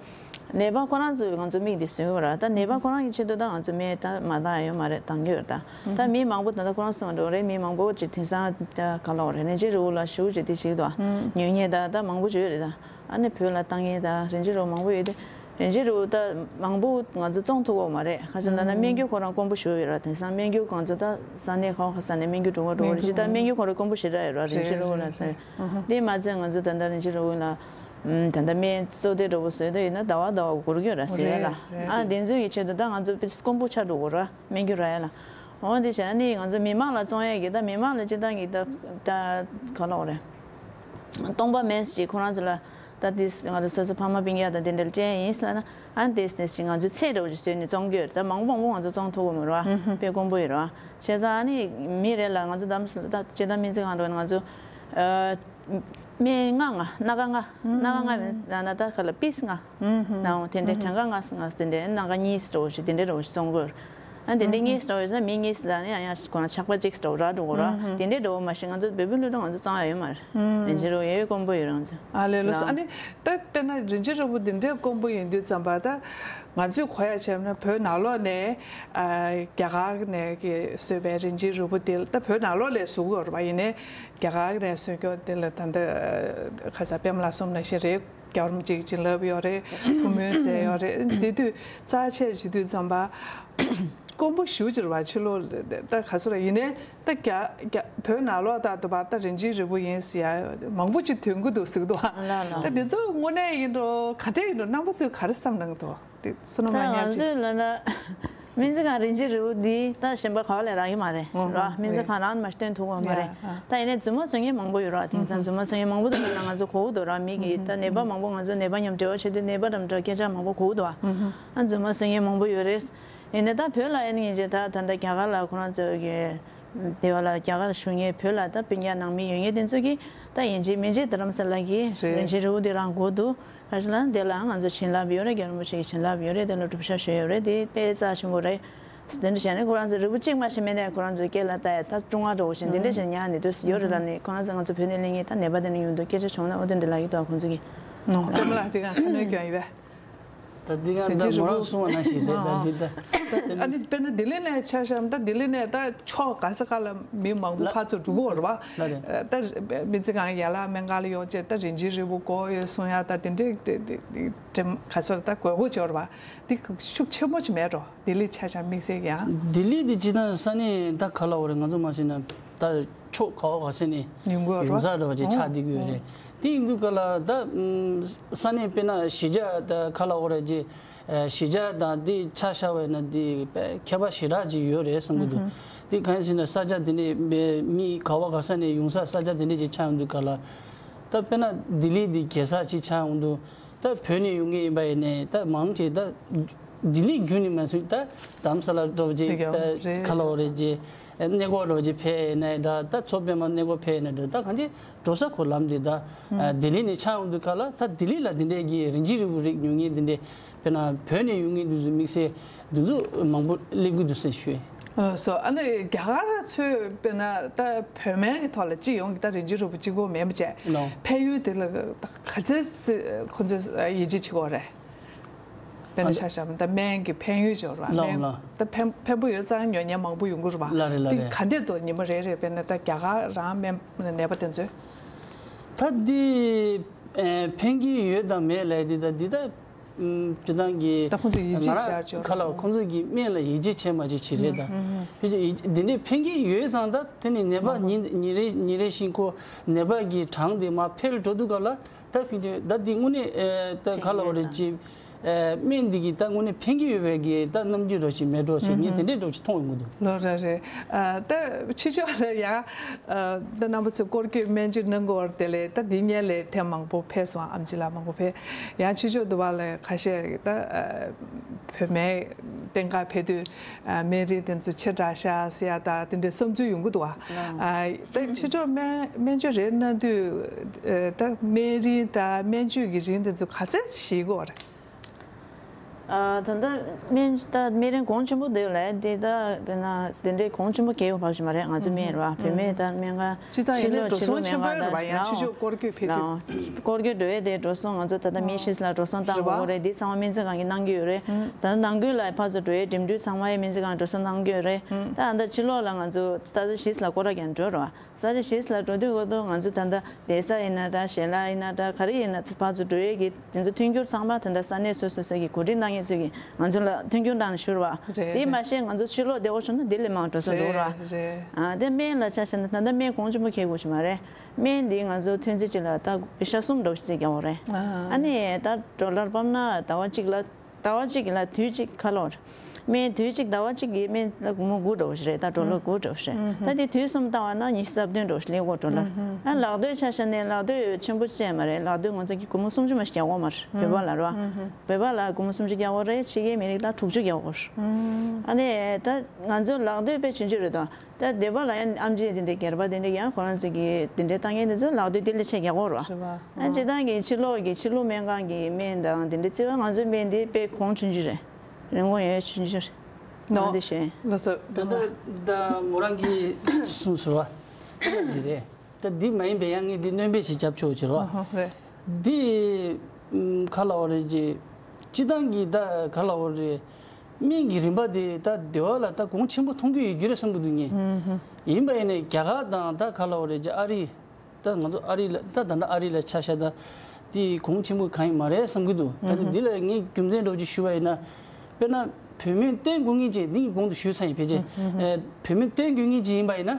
ནད་པ་ཁོ་རང་ཚོས་ང་ཚོ་མིག་འདི་བཟོས་ཡོད་ར། ད་ནད་པ་ཁོ་རང་གི་ཆེད་དུ་ད་ང་ཚོ་སྨན་ད་མ་བཏང་ཡ་ཡོད་མ་རེད། བཏང་གི་ཡོད་རེད་ད། ད་མི་མང་པོ་ད་ལྟ་ཁོ་རང་གསུངས་འགྲོ་རེད། མི་མང་པོ་ཅིག་དེང་སང་ད་ག་ལབ་རེད། རིན་ཆེན་རིལ་བུ་ལ་ཞེ་པོ་ཅིག་དེ་ཞིག་ཏུ་ཉོ་མཁན་ད་ད་མང་པོ་ཅིག་ཡོད་རེད་ད། ཨ་ནི་བོད་ལ་བཏང་མཁན་ད་རིན་ཆེན་རིལ་བུ་མང་པོ་ཡོད་དེ། རིན་ཆེན་རིལ་བུ་ད་མང་པོ་ང་ཚོ་བཙོང་ཐུབ་ཀྱི་ཡོད་མ་རེད། ཁ་ཤས་ལབ་ན་སྨན་རྒྱུ་ཁོ་རང་དཀོན་པོ་ཞེ་པོ་ཡོད་ར། དེང་སང་སྨན་རྒྱུ་ང་ཚོ་ད་ས་གནས་ཁ་བ་ཁ་ས་ནས་སྨན་རྒྱུ་འགྲོ་ག་འགྲོ་ག་རེད་ཅིག་ད་སྨན་རྒྱུ་ཁོ་རང་དཀོན་པོ་ཞེ་དྲག་ཡོད་ར། རིན་ཆེན་རིལ་བུ་ལ་ཟེར། དེ་མ་ཚད་ང་ཚོ་ད་ལྟ་རིན་ཆེན་རིལ་བུ་ལ། ཨུམ། ད་ལྟ་སྨན་བཙོ་དེ་འདྲ་པོ་བཟོས་དུས་ཡིན་ན་ཟླ་བ་ཟླ་བ་སྒོར་གྱོན་ར་ཟེར་ཡ་ལ། རེད་རེད། ཨ་དེ་ཚོའི་ཆེད་དུ་ད་ང་ཚོ་དཔེ་དཀོན་པོ་ཆགས་འགྲོ་གི་ར། སྨན་རྒྱུ་རག་ཡ་ལ། འོ་དེ་བྱས་ནི་ང་ཚོ་མི་མང་ལ་བཙོང་ཡ་གི་ད་མི་མང་ལ་སྤྱིར་བཏང་གི་ད་ད་ག་ལབ་དགོས་རེད། སྟོང་པ་མེད་ཅིག་ཁོ་རང་ཚོ་ལ་ད་དེ་ང་ཚོ་སོ་སོ་ཕ་མ་སྤུན་ཀྱག་དང་དེ་འདྲ་ལ་སྤྲད་ཡིན་ཟེར་ན། ཨ་དེ་དེ་ཞིག་ང་ཚོ་ཚད་འདྲ་པོ་ཅིག་བཟོས་ནས་བཙོང་གི་ཡོད་རེད། ད་མང་པོ་མང་པོ་ང་ཚོ་བཙོང་ཐུབ་ཀྱི་མ་རེད་བ། དཔེ་དཀོན་པོ་ཡོད་རེད་བ། བྱས་ཙང་ཨ་ནི་མི་རེ་ལ་ང་ཚོ་གདམ་ད་སྤྱིར་བཏང་སྨན་རྩིས་ཁང་འགྲོ་ནས་ང་ཚོ་ཨ། སྨན་ལྔ་ལྔ། སྣ་ཁ་ལྔ། སྣ་ཁ་ལྔ་མིན་ན་ན་ད་ག་ལ་པིས་ལྔ། ནའོ་དེ་འདྲའི་གྲངས་ཀ་ལྔ་ལྔ་དེ་འདྲའི་སྣ་ཁ་གཉིས་འདྲ་པོ་ཞིག་དེ་འདྲའི་འདྲ་པོ་ཞིག་བཙོང་དགོས། ཨ་དེ་འདྲའི་གཉིས་འདྲ་པོ་ཞིག་ན་མི་གཉིས་ལ་ནི་ཡང་ཡང་ཁོ་རང་ཆག་པ་གཅིག་འདྲ་པོ་རག་འགྲོ་དགོས་ར། དེ་འདྲའི་འདྲ་པོ་མ་གཞི་ང་ཚོ་བོད་པའི་སློབ་གྲྭ་ང་ཚོ་བཙོང་ཡ་ཡོད་མ་རེད། རིན་ཆེན་རིལ་བུ་ཡོད་དཀོན་པོ་ཡོད་རང་ཚོ། ཨ་ལས་ལགས་སོ། ལགས། ཨ་ནི་ད་དཔེར་ན་རིན་ཆེན་རིལ་བུ་འདི་འདྲའི་དཀོན་པོ་ཡིན་དུས་ཙམ་པ་ད། ང་ཚོས་གོ་ཡ་བྱས་ན་བོད་ནང་ལོགས་ནས་ཨ་རྒྱ་གར་ནས་ཀྱི་བཟོས་པའི་རིན་ཆེན་རིལ་བུ་དེ་ད་བོད་ནང་ལོགས་ལ་བཟོ་གི་ཡོད་རེད་པ། ཡིན་ནའི་རྒྱ་གར་ནས་བཟོས་ཀྱོག་དེ་ལ་ད་ལྟ་ཁ་ས་པད་མ་ལགས་གསུངས་ནང་བཞིན་རེད། རྒྱ་རོམ་གཅིག་བྱིན་རླབས་ཡོད་རེད། ཐུགས་སྨོན་མཛད་ཡོད་རེད། དེ་དུས་རྩ་ཆེ་བྱེད་དུས་ཙམ་པ་དཀོན་པོ་ཞེ་པོ་ཅིག་རེད་པ། ཕྱི་ལོགས་ད་ག་ཚོད་རེད། ཡིན་ནའི་ད་རྒྱ་རྒྱ་བོད་ནང་ལོགས་ད་དུ་བ་ད་རིན་ཆེན་རིལ་བུ་ཡིན་ཟེར་ཡ་མང་པོ་ཅིག་ཐོན་གི་འདུག་ཟེར་གི་འདུག་ལགས་ལགས། ད་དེ་ཚོ་དངོས་གནས་ཡིན་འགྲོ་ག་འདྲ་ཡིན་འགྲོ་རྣམ་པ་ཚོས་ག་རེ་བསམ་གནང་འདུག་དེ་བསོད་ནམས་ལགས་ད་ང་ཚོས་ལབ་ན་སྨན་རྩིས་ཁང་རིན་ཆེན་རིལ་བུ་འདི་ད་གཞན་པ་ག་བ་ལ་རག་གི་མ་རེད། ཨོ་ར་སྨན་རྩིས་ཁང་རང་མ་སྟོན་ཐུབ་ཀྱི་མ་རེད། ཡ་ཨ། ད་ཡིན་ནའི་རྫུན་མ་བཟོ་མཁན་མང་པོ་ཡོད་ར། དེང་སང་རྫུན་མ་བཟོ་མཁན་མང་པོ་འདུག་ལབ་ན་ང་ཚོ་གོ་གི་འདུག་ར། མི་གིས་ད་ནད་པ་མང་པོ་ང་ཚོ་ནད་པ་མཉམ་འབྲེལ་བ་བྱེད་དུས་ནད་པ་འདྲ་འདྲ་སྐད་ཆ་མང་པོ་གོ་གི་འདུག་ཨ། ཨ་རྫུན་མ་བཟོ་མཁན་མང་པོ་ཡོད་རེད། ཡིན་ནའི་ད་བོད་ལ་ཨེ་ནི་ཡིན་ཅེ་ད་ད་ལྟ་རྒྱ་གར་ལ་ཁོ་རང་ཚོ་གི་དེ་བ་ལ་རྒྱ་གར་ལ་བཞུགས་མཁན་བོད་ལ་ད་སྤུན་ཀྱག་ནང་མི་ཡོད་མཁན་དེ་ཚོ་གིས་ད་ཡིན་གཅིག་མིན་གཅིག་རྡ་རམ་ས་ལ་གི་རེད། རིན་ཆེན་རིལ་བུ་དེ་རང་དགོས་འདུག་ཁ་ཤས་ལ་དེ་ལ་ང་ཚོ་བྱིན་རླབས་ཡོད་རེད། རྒྱལ་བ་རིན་པོ་ཆེ་གི་བྱིན་རླབས་ཡོད་རེད། དེ་ལ་སྒྲུབ་ཞག་ཞུས་ཡོད་རེད། དེ་དཔེ་རྩ་ཆེན་པོ་རེད། དེ་འདྲ་བྱས་ནས་ཁོ་རང་ཚོ་རིལ་བུ་གཅིག་མ་ཞིག་མེད་ནས་ཁོ་རང་ཚོ་སྐེ་ལ་བཏགས་ཡ་ད་ཀྲུང་ཧྭ་འདྲ་པོ་ཞིག་འདི་འདྲ་ཞིག་ཉར་ནས་དུས་ཡོད་རེད་ལབ་ནས་ཁོ་རང་ཚོ་ང་ཚོ་བོད་ནས་སླེབས་མཁན་ད་ནད་པ་དེ་འདྲ་ཡོང་དུས་སྐད་ཆ་བྱུང་ན་འོ་དེ་འདྲ་ལབ་ཀྱི་འདུག་ཁོང་ཚོ་གིས། ནོ་ཨ་མ་ལགས་དེ་ག་ཁ་སྣོན་སྐྱོན་ཡོད་པས། ད་འདི་ག་ད་ད་མོ་རང་གསུང་བ་ནང་བཞིན་རེད། ད་འདི་ད་ཨ་ནི་དཔེར་ན་ལྡི་ལི་ནས་ཆ་བཞག་ན་ད་ལྡི་ལི་ནས་ད་ཕྱོགས་ག་ས་ག་ལ་མི་མང་པོ་ལ་ཕར་ཚུར་འགྲོ་གི་ཡོད་རེད་པ། ལ་རེད། ད་སྨན་རྩིས་ཁང་ཡན་ལག་སྨན་ཁང་ལ་ཡོང་བྱས་ད་རིན་ཆེན་རིལ་བུ་དགོས་ཡོད་གསུང་ཡ་ད་དེ་འདྲའི་དེ་དེ་དེ་ག་ཚོད་ད་དགོས་མཁོ་ཅིག་ཡོད་རེད་པ། འདི་ཤུགས་ཆེན་པོ་ཅིག་མེད་འགྲོ། ལྡི་ལི་ཆ་བཞག་དམིགས་བསལ་ཡང་། ལྡི་ལི་འདི་སྤྱིར་བཏང་ས་གནས་ད་ག་ལབ་དགོས་རེད། ང་ཚོ་མ་ཤེས་ན་ད་ཕྱོགས་ག་བ་ག་ས་ནས་ཡོང་གི་ཡོད་རེད་པ། ཡོང་ས་འདྲ་བ་ཅིག་ཆགས་བསྡད་ཀྱི་ཡོད་རེད། དེ་ཡིན་དུས་ག་ལ་ད་ས་གནས་དཔེར་ན་གཞིས་ཆགས་ད་ག་ལབ་དགོས་རེད་ཅེ། གཞིས་ཆགས་དང་འདི་ཆ་བཞག་པ་ཡིན་ན་འདི་ཁྱད་པར་ཞེ་དྲག་ཅིག་ཡོད་རེད་བསམ་གྱི་འདུག་དེ་གང་ཡིན་ཟེར་ན་ས་ཆ་དེ་འདྲས་མི་ག་བ་ག་ས་ནས་ཡོང་ས་ས་ཆ་དེ་འདྲས་ཅིག་ཆགས་ཡོང་དུས་ག་ལ་ད་དཔེར་ན་ལྡི་ལི་འདི་རྒྱལ་ས་ཅིག་ཆགས་ཡོང་དུས། ད་བོད་ནས་ཡོང་མཁན་ཡིན་པ་ཡིན་ནའི་ད་མང་ཆེ་ད་ལྡི་ལི་བརྒྱུད་ནས་མ་ཚུད་ད་རྡ་རམ་ས་ལ་འགྲོ་བྱེད་ད་ག་ལ་བ་རེད་ཅེ་གནས་སྐོར་འགྲོ་བྱེད་ཕེབས་ཡིན་ནའི་འདྲ། ད་མཚོ་པདྨ་གནས་སྐོར་ཕེབས་ཡིན་ནའི་འདྲ། ད་གང་ཅི་འགྲོ་ས་ཁོ་ལམ་འདི་ད་ལྡི་ལི་ནས་ཆགས་ཡོང་དུས་ག་ལ་ད་ལྡི་ལི་ལ་འདི་འདྲའི་གི་རིན་ཆེན་རིལ་བུ་རིགས་ཉོ་མཁན་འདི་འདྲའི་དཔེར་ན་བོད་ནས་ཡོང་མཁན་འདི་ཚོ་དམིགས་བསལ་འདི་ཚོ་མང་པོ་སླེབས་ཀྱི་འདུག་ཟེར་ཞུ། ཨ་སོ་ཨ་ནི་རྒྱ་གར་ཚོས་དཔེར་ན་ད་བོད་སྨན་གྱི་ཐོག་ལ་སྤྱི་ཡོངས་ཀྱི་ད་རིན་ཆེན་རིལ་བུ་གཅིག་པོ་མིན་པ་བྱས། ལོ། ཕན་ཡོན་དེ་ལ་ག་ཚད་ཁོ་ཚོས་ཡིད་ཆེས་བྱེད་ཀྱི་ཡོད་རེད། དཔེར་ན་ཆ་བཞག་ན་ད་སྨན་གྱི་ཕན་ཡོན་ཅིག་ཡོད་རེད་པ། ལོ་སྨན་ལོ། ད་ཕན་ཕན་པོ་ཡོད་ཙང་ཉོ་མཁན་མང་པོ་ཡོང་གི་རེད་པ། ལ་རེད་ལ་དེ་རེད། ག་འདྲས་འདུག་ཉི་མ་རེ་རེ་དཔེར་ན་ད་རྒྱ་གར་རང་སྨན་ནད་པ་དེ་ཚོས། ད་འདི་ཨེ་ཕན་གྱི་ཡོད་དང་མེད་ལབ་དེ་ད་འདི་ད་ཨུམ་སྤྱིར་བཏང་གི་ད་ཁོང་ཚོ་ཡིད་ཆེས་ང་རང་བྱ་ཆོག་ག་ལ་ཁོང་ཚོ་གི་སྨན་ལ་ཡིད་ཆེས་བྱེད་མ་བྱེད་ཅི་རེད་ད། ཨུམ་ཨུམ། ཕལ་ཆེར་ཡིད་འདི་འདྲའི་ཕན་གྱི་ཡོད་ཙང་ད་དེ་ནི་ནད་པ་མང་པོ་ཉིན་ཉིན་རེ་ཉིན་རེ་བཞིན་ཁོ་ནད་པ་གི་གྲངས་དེ་མར་འཕེལ་འགྲོ་དུས་ག་ལ་ད་ཕན་ཆེ་ད་འདི་དངོས་གནས་ཨེ་ད་ག་ལ་བ་རེད་ཅེ་ཨེ་སྨན་འདི་གི་ད་དངོས་གནས་ཕན་གྱི་ཡོད་པའི་གི་ད་རྣམ་འགྱུར་འདྲ་ཞིག་མེད་འགྲོ་ཞེས་ངས་དེ་འདྲའི་འདྲ་ཞིག་མཐོང་ཡོང་གི་འདུག་ལོ་རེ་རེ། ཨ་ད་ཕྱི་ཕྱོགས་ལ་ཡང་ཨ་ད་རྣམ་པ་ཚོས་སྐོར་སྐྱོད་སྨན་བཅོས་གནང་གི་ཡོད་རེད། དེ་ལས་ད་འདི་སྔོན་ལས་ཐེངས་མང་པོ་ཕེབས་སོང་། ཨེམ་ཆི་ལགས་མང་པོ་ཕེབས། ཡང་ཕྱི་ཕྱོགས་དུ་བ་ལ་ཁ་ཤས་ད་ཨ་བོད་སྨན་བསྟེན་ག་ཕེབས་དུས་ཨ་སྨན་རིན་དེ་ཚོ་ཆེ་དྲགས་ཤག་ཟེར་ཡ་ད་དེ་འདྲའི་བསམ་ཚུལ་ཡོང་གི་འདུག་བ། ཨ་ད་ཕྱི་ཕྱོགས་སྨན་སྨན་བཅོས་རེ་གནང་དུས་ཨ་ད་སྨན་རིན་ད་སྨན་བཅོས་ཀྱི་རིན་དེ་ཚོ་ག་ཚད་ཞིག་གོ་རེད། ཨ། ད་ལྟ་སྨན་ད་སྨན་རིན་གོང་ཆེན་པོ་འདུག་ལ། དེ་ད་དཔེར་ན་དེ་འདྲའི་གོང་ཆེན་པོ་གལ་ཡོད་བབ་ཞིག་མ་རེད། ང་ཚོ་སྨན་རེད་བ། བོད་སྨན་ད་སྨན་ཁང་སྤྱི་བཏང་ཡིན་ནའི་འགྲོ་སོང་ཆེན་པོ་རེད་བ། ཡང་ཕྱི་ཕྱོགས་སྐོར་སྐྱོད་ཕེབས་དུས། སྐོར་སྐྱོད་འགྲོ་ཡས་དེ་འགྲོ་སོང་ང་ཚོ་ད་ལྟ་སྨན་གཞིས་ལ་འགྲོ་སོང་བཏང་དགོས་རེད། དེ་ཚང་མ་སྨན་རྩིས་ཁང་གིས་གནང་གི་ཡོད་རེད། ད་ལྟ་ནང་ཁུལ་ལ་ཕར་ཚུར་འགྲོ་ཡས་འགྲིམ་འགྲུལ་ཚང་མ་ཡས་སྨན་རྩིས་ཁང་འགྲོ་སོང་གནང་གི་ཡོད་རེད། ད་ད་ཕྱི་ལོགས་ལ་ང་ཚོ་ས་ཆ་གཞིས་ལ་སྐོར་ར་རྒྱག་འགྲོ་རེད་བ། ས་ཆ་གཞིས་ལ་འགྲོ་དུས་སྐབས་དུ་ང་ཚོ་ད་ལྟ་བསྡད་ས་ཡིན་ན་འདྲ། ཞལ་ལག་ཡིན་ན་འདྲ། ག་རེ་ཡིན་ན་ཕར་ཚུར་འགྲོ་ཡས་ཀྱི་དེ་ཚོ་མཐུན་འགྱུར་ཚང་མ་ད་ལྟ་ས་གནས་སོ་སོ་སོ་གིས་གོ་སྒྲིག་གནང་མཁན་ཚོས་ཀྱིས་ང་ཚོ་ལ་མཐུན་འགྱུར་གནང་ནས་བཞུར་བ། རེད། དེ་མ་ཤེས་ང་ཚོ་ཕྱི་ལོགས་བསྡད་དགོས་བྱུང་ན་དེ་ལས་མང་འགྲོ་ས་འགྲོ་ར། རེད། རེད། ཨ། དེ་སྨན་ལ་ཆ་བཞག་ན་ད་ལྟ་སྨན་གོང་ཆེན་པོ་གལ་དགོས་ཤིག་མ་རེད། སྨན་འདི་ང་ཚོ་ཐོན་རྫས་གཅིག་ལ་ད་ཤ་གསུམ་འདྲ་བོ་ཞིག་རྩིས་རྒྱག་དགོས་རེད། ཨ། ཨ་ནི་ད་ཌོ་ལར་ཕབ་ན་ཟླ་བ་གཅིག་ལ། ཟླ་བ་གཅིག་ལ་དུས་གཅིག་ཁ་ལོར། སྨན་དུས་གཅིག་ཟླ་བ་གཅིག་གི་སྨན་ལ་སྒོར་མོ་དགུ་འདྲ་བོ་ཞིག་རེད། ད་ཌོ་ལར་དགུ་འདྲ་བོ་ཞིག་རེད། ད་དེ་དུས་གསུམ་བཏང་བ་ན་ཉི་ཤུ་རྩ་བདུན་འདྲ་བོ་ཞིག་སླེབས་ཀྱི་ཡོད་ཌོ་ལར། ཨ། ལག་དུས་ཆ་བཞག་ན་ལག་དུས་ཆེན་པོ་ཅིག་མ་རེད། ལག་དུས་ང་ཚོ་གིས་སྒོར་མོ་སུམ་ཅུ་མ་ཞིག་རྒྱག་གི་ཡོད་མ་རེད། བོད་པ་ལ་རེད་བ། བོད་པ་ལ་སྒོར་མོ་སུམ་ཅུ་རྒྱག་གི་ཡོད་རེད། ཕྱི་རྒྱལ་མི་རིགས་ལ་དྲུག་ཅུ་རྒྱག་གི་ཡོད་རེད། ཨ་ནི་ད་ང་ཚོ་ལག་དུས་དཔེ་ཆུང་ཆུང་རེད་དོ། ད་སྡེ་པ་ལ་ཡང་ཨེམ་ཆི་དེ་འདྲའི་སྒེར་པ་དེ་འདྲའི་ཡང་ཁོ་རང་ཚོ་གིས་དེ་འདྲའི་ལྟ་མཁན་དེ་ཚོ་ལག་དུས་དེ་ལས་ཆེ་རྒྱག་གི་ཡོད་རེད་བ། རེད་བ། ཨ། སྤྱིར་བཏང་གི་ཕྱི་ལོགས་ཀྱི་ཕྱི་ལུགས་སྨན་ཁང་གི་སྨན་དང་དེ་འདྲའི་རྩིས་པ་ང་ཚོའི་སྨན་དེ་དཔེ་གོང་ཆུང་ཆུང་རེད། རིན་གོང་ཡང་ཆུང་ཆུང་རེད། ནོ། ང་དེ་ཤེས། ལགས་སོ། ད་ལྟ་ད་མོ་རང་གིས་གསུངས་སོང་བ། ཅི་རེད། ད་འདི་མ་ཡིན་པའི་ཡང་ངས་འདི་སྣོན་པ་ཞིག་རྒྱབ་ཆོག་ཅེས་རོ། ཨ་ཧོ། རེད། འདི་ཨམ་ག་ལབ་དགོས་རེད་ཅེ། སྤྱིར་བཏང་གི་ད་ག་ལབ་དགོས་རེད། སྨན་གྱི་རིན་པ་དེ་ད་སྡེ་བ་ལ་ད་གོང་ཆེན་པོ་མཐོང་གི་ཡོད་རྒྱུ་རེད་བསམ་གྱི་འདུག་ངས། ཨུམ་ཧུམ། ཡིན་པ་ཡིན་ནའི་རྒྱ་གར་དང་ད་ག་ལབ་དགོས་རེད་ཅེ། ཨ་རི། ད་ང་ཚོ་ཨ་རི་ལ་ད་ད་ལྟ་ཨ་རི་ལ་ཆ་བཞག་ད་དེ་གོང་ཆེན་པོ་གང་ཡང་མ་རེད་བསམ་གྱི་འདུག། ད་ཨུམ་ཧུམ། འདི་ལ་ངས་རྒྱུ་མཚན་འདྲ་བོ་ཅིག་ཞུ་བ་ཡིན་ན། དཔེར་ན་བོད་སྨན་བསྟེན་དགོས་ངེས་ཅན་འདི་ངས་གོང་དུ་ཞུས་ཚར་ཡིན་ཕལ་ཆེར། ཨུམ་ཧུམ། ཨེ། བོད་སྨན་བསྟེན་དགོས་ངེས་ཅན་ཡིན་པ་ཡིན་ན།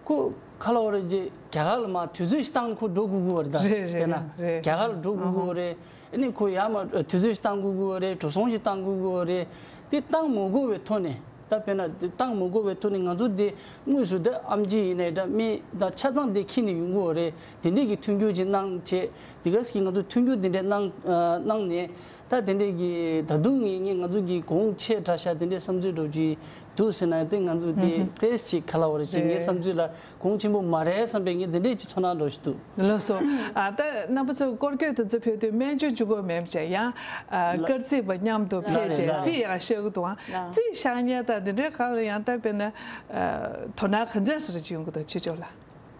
ཁོ་ག་ལབ་དགོས་རེད་ཅེ། རྒྱ་གར་ལ་མར་དུས་ཚོད་ཞིག་བཏང་ཁོ་འགྲོ་དགོས་དགོས་པ་རེད་ད། རེད་རེད། དཔེར་ན་རེད། རྒྱ་གར་ལ་འགྲོ་དགོས་དགོས་པ་རེད། ཨ་ནི་ཁོ་ཡར་མར་དུས་ཚོད་ཞིག་བཏང་དགོས་དགོས་པ་རེད། འགྲོ་སོང་ཞིག་བཏང་དགོས་དགོས་པ་རེད། དེ་བཏང་མ་དགོས་པའི་ཐོག་ནས་ད་དཔེར་ན་དེ་བཏང་མ་དགོས་པའི་ཐོག་ནས་ང་ཚོ་དེ་དངོས་སུ་ད་ཨེམ་ཆི་ཡིན་ནའི་ད་སྨན་ད་ཆ་ཚང་དེ་འཁྱེར་ནས་ཡོང་དགོས་པ་རེད། དེ་འདྲས་ཀྱི་མཐུན་འགྱུར་ཅིག་གནང་བྱས། དེ་ག་ཞིག་ང་ཚོ་མཐུན་འགྱུར་དེ་འདྲས་གནང་ཨ་གནང་ནས། ད་དེ་འདྲས་ཀྱི་ད་དུང་ངས་ངས་ང་ཚོ་གི་གོང་ཆེ་དྲགས་ཤག་དེ་འདྲས་བསམ་ཚུལ་འདྲ་བོ་ཅིག་འདུག་ཟེར་ན། དེ་ང་ཚོ་དེ་ཨུ་ཧུ། དེ་ཞིག་ག་ལབ་དགོས་རེད་ཅེ། ངའི་བསམ་ཚུལ་ལ་གོང་ཆེན་པོ་མ་རེད་བསམ་པའི་ངས་དེ་འདྲས་ཅིག་ཚོར་སྣང་འདྲ་བོ་ཞིག་འདུག། ལགས་སོ། ཨ། ད་རྣམ་པ་ཚོ་སྐོར་སྐྱོད་དེ་ཚོ་ཕེབས་དུས་སྨན་བཅོས་བཅུག་དགོས་མེད་པ་བྱས། ཡང་ཨ་ལ། སྐར་རྩིས་པ་མཉམ་དུ་ལ་ཕེབས་རེད་བྱས་ལ། རྩིས་ཡང་བཤད་གི་འདུག་ཨང་། ལ། རྩིས་བཞག་མཁན་ད་དེ་འདྲའི་སྒང་ལ་ཡང་ད་དཔེར་ན་ཨ་དོ་སྣང་ག་འདྲས་ཟེར་ཅིག་ཡོང་གི་འདུག་ཕྱི་ཕྱོགས་ལ།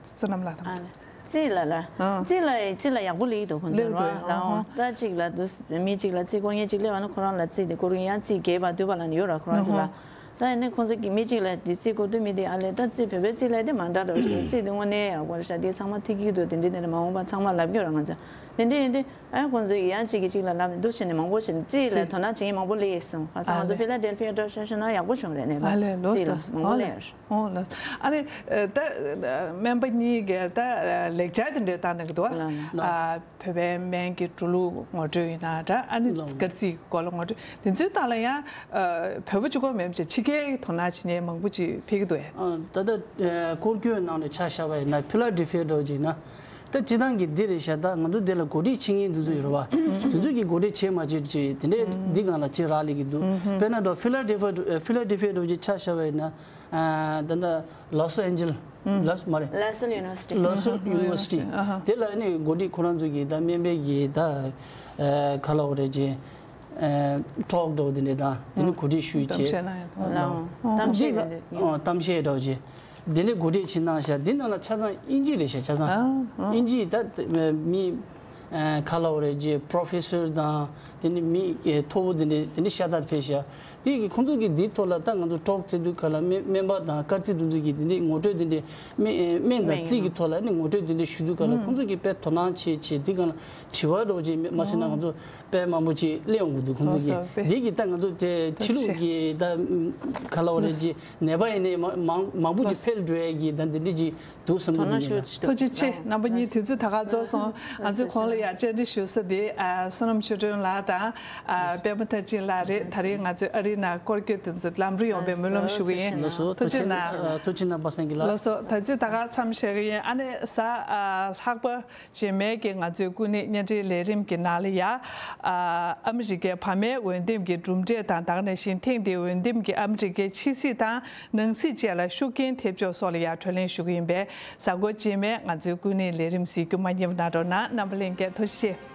བསོད་ནམས་ལགས་དང་། ཨ་ནི་རྩིས་ལ་ལ། ཨ། རྩིས་ལ་རྩིས་ལ་ཡག་པོ་སླེབས་ཀྱི་འདུག་ཁོང་ཚོ་སླེབས་འདུག། ལ། ཨ་ཧ། ད་གཅིག་ལ་དུ་མི་གཅིག་ལ་རྩིས་སྐོར་མཁན་གཅིག་སླེབས་པ་ན་ཁོ་རང་ལ་རྩིས་དེ་སྐོར་མཁན་ཡང་རྩིས་རྒྱས་པ་བསྡུས་པ་ལ་ནི་ཡོད་ར་ཁོ་རང་ཚོ་ལ། ཨ་ཧ། ད་ཡིན་ནའི་ཁོང་ཚོ་གི་མི་གཅིག་ལ་དེ་རྩིས་སྐོར་དུ་མི་དེ་ཨ་ལས་ད་རྩིས་བོད་པའི་རྩིས་ལ་དེ་མ་འདྲ་འདྲ་བོ་ཞིག་རྩིས་དེ་དངོས་གནས་ཡག་པོ་རེད་ཤག། དེ་ཚང་མ་ཐིག་གི་འདུག། དེ་འདྲའི་དེ་འདྲ་མ་འོངས་པ་ཚང་མ་ལབ་ཀྱི་ཡོད་ར་ང་ཚོ། དེ་འདྲ་ཡིན་དུས་ཨ་ཁོང་ཚོ་གི་ཡང་གཅིག་གིས་གཅིག་ལ་ལབ་ནས་འདུག་བྱས་ནས་མང་པོ་བྱས་ནས་རྩིས་ལ་དོ་སྣང་བྱེད་མཁན་མང་པོ་སླེབས་ཡོད་གསུངས། ཁ་སང་ང་ཚོ་ཨ་ལས། ཕི་ལ་ཌེལ་ཕི་ཡ་འདྲ་བོ་ཆ་བཞག་ན་ཡག་པོ་བྱུང་རེད་ནས་ཨ་ལས། ལོས་རྩིས་ལ་ལོས། མང་པོ་ཨ་ལས། སླེབས་ཡོད་རེད། ཨོ་ལགས། ཨ་ནི་ད་སྨན་པ་གཉིས་ཀྱིས་ད་ལེགས་སྦྱར་དེ་འདྲའི་བཏང་གནང་གི་འདུག་བ། ལགས། ཨ་བོད་པའི་སྨན་གྱི་འགྲོ་ལུགས་ངོ་སྤྲོད་ཡིན་ན་འདྲ། ཨ་ནི་ལགས། སྐར་རྩིས་ཀྱི་སྐོར་ལ་ངོ་སྤྲོད་དེ་ཚོའི་སྟེང་ལ་ཡང་བོད་པ་གཅིག་པོ་མིན་པ་བྱས་ཕྱི་རྒྱལ་གྱི་དོ་སྣང་བྱེད་མཁན་མང་པོ་ཅིག་ཕེབས་ཀྱི་འདུག་ཨེ། ཨ་ད་ལྟ་སྐོར་སྐྱོད་ནང་ནས་ཆ་བཞག་པ་ཡིན་ན་ཕི་ལ་ཌེལ་ཕི་ཡ་འདྲ་བོ་ཅིག་ན། ད་སྤྱིར་བཏང་གི་འདི་རེད་ཤག། ད་ང་ཚོ་འདི་ལ་གོ་སྒྲིག་བྱེད་མཁན་དེ་ཚོ་ཡོད་རེད་བ། དེ་ཚོ་གིས་གོ་སྒྲིག་བྱེད་མ་བྱེད་ཅེས་དེ་འདྲས་འདི་སྒང་ལ་ཅིག་རག་ལས་ཀྱི་འདུག། དཔེར་ན་འགྲོ་ཕི་ལ་ཌེལ་ཕི་ཡ་ཕི་ལ་ཌེལ་ཕི་ཡ་འདྲ་བོ་ཅིག་ཆ་བཞག་པ་ཡིན་ན། ད་ལྟ་ལོ་སི་ཨན་ཇེ་ལི་ལོ་སི་མ་རེད། ལ་སལ་ཡུ་ནི་ཝར་སི་ཊི། ལོ་སི་ཡུ་ནི་ཝར་སི་ཊི། ཨ་ཧ། དེ་ལ་ནི་གོ་སྒྲིག་ཁོ་རང་ཚོ་གིས་ད་སྨན་པའི་གི་ད་ག་ལབ་དགོས་རེད་ཅེ། ཊོག་འདྲ་བོ་དེ་འདྲས་ད་དེ་ནི་གོ་སྒྲིག་ཞུས་བྱས། གཏམ་བཤད་གནང་ཡ་འདུག་ལ། གཏམ་བཤད་འདི་ག་འདི་གཏམ་བཤད་འདྲ་བོ་ཅེ། དེ་ནས་གོ་སྒྲིག་བྱེད་གནང་ཤག། འདི་ནང་ལ་ཆ་ཚང་དབྱིན་ཇི་རེད་ཤག། ཆ་ཚང་ཨ་ཨ་དབྱིན་ཇི་ད་མི་ཨ་ག་ལབ་དགོས་རེད་ཅེ། པོ་རོ་ཕེ་སར་དང་དེ་ནས་མི་ཨེ་མཐོ་པོ་དེ་འདྲས་དེ་འདྲས་ཤ་སྟག་ཕེབས་ཤག། དེ་གི་ཁོང་ཚོ་གིས་འདིའི་ཐོག་ལ་ད་ང་ཚོ་ཊོག་བྱེད་དུས་ག་ལ་སྨན་སྨན་པ་དང་སྐར་རྩིས་དེ་ཚོ་གིས་དེ་འདྲས་ངོ་སྤྲོད་དེ་འདྲས་སྨན་ཨེ་སྨན་དང་རྩིས་ཀྱི་ཐོག་ལ་ནི་ངོ་སྤྲོད་དེ་འདྲས་ཞུ་དུས་ག་ལ་ཁོང་ཚོ་གིས་དཔེ་དོ་སྣང་བྱེད་བྱེད་འདི་ག་ལ་དྲི་བ་འདྲ་བོ་ཅིག་མ་ཟེར་ན་ང་ཚོ་དཔེ་མང་པོ་ཅིག་སླེབས་ཡོང་གི་འདུག། ཁོང་ཚོ་གིས་འདི་གི་ད་ང་ཚོ་དེ་ཕྱི་ལུགས་ཀྱི་ད་ག་ལབ་དགོས་རེད་ཅེ། ནད་པ་ཡིན་ནའི་མང་མང་མང་པོ་ཅིག་ཕེབས་འགྲོ་ཡས་ཀྱི་ད་འདི་འདྲ་ཅིག་འདུག་བསམ་གྱི་འདུག་ཡིན་ལ། ཐུགས་རྗེ་ཆེ། རྣམ་པ་གཉིས་དུས་ཚོད་ད་ག་རྫོགས་སོང་། ང་ཚོས་གོང་ལ་ཡང་བཅར་འདྲི་ཞུ་ས་དེ་ཨ་བསོད་ནམས་ཆོས་སྒྲོན་ལགས་དང་ཨ་པད་མ་མཐར་ཕྱིན་ལགས་རེད། ད་རེས་ང་ཚོའི་ཨ་རིའི་ནང་སྐོར་སྐྱོད་དེ་ཚོ་ལམ་རིམ་ཡོང་བའི་སྨོན་ལམ་ཞུ་གི་ཡིན། ལགས་སོ། ཐུགས་རྗེ་གནང་། ཐུགས་རྗེ་གནང་པ་སངས་རྒྱས་ལགས། ལགས་སོ། ད་ཚོད་ད་ག་མཚམས་བཞག་གི་ཡིན། ཨ་ནི་གཟའ་ཨ་ལྷག་པ་རྗེས་མའི་གི་ང་ཚོའི་སྐུ་ནད་བརྙན་འཕྲིན་ལས་རིམ་གྱི་ནང་ལ་ཡ། ཨ་ཨ་མི་རི་ཀའི་བར་མའི་འོས་འདེམས་ཀྱི་གྲུབ་འབྲས་དང་། ད་ག་ནང་བཞིན་ཐེངས་འདིའི་འོས་འདེམས་ཀྱིས་ཨ་མི་རི་ཀའི་ཕྱི་སྲིད་དང་ནང་སྲིད་བཅས་ལ་ཤུགས་རྐྱེན་ཐེབས་ཕྱོགས་སོགས་ལ་ཡ་གྲོས་གླེང་ཞུ་གི་ཡིན་པས། གཟའ་འཁོར་རྗེས་མའི་ང་ཚོའི་སྐུ་ནད་ལས་རིམ་གཟིགས་རྒྱུ་མ་བསྙེལ་བ་གནང་རོགས་གནང་། རྣམ་པ་ལྷན་རྒྱས་ཐུགས་རྗེ་ཆེ།